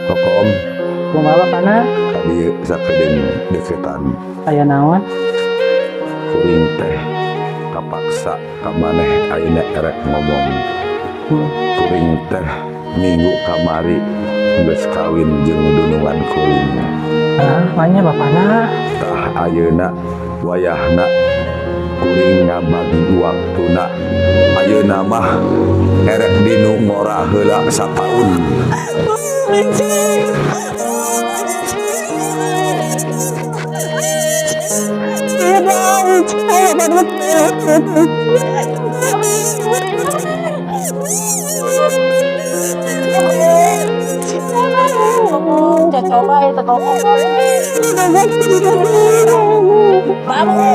Kokom. Kumaha, Bapana? Tadi sakedeung deketan. Aya naon? Kuring teh kapaksa ka maneh ayeuna erek ngomong. Kuring teh minggu kamari geus kawin jeung dunungan kuring. Ah, manya, Bapana. Tah, ayeuna wayahna kuring ngabagi waktuna. Ayeuna mah erek dinu ngora heula sataun. Coba itu kok. Mana?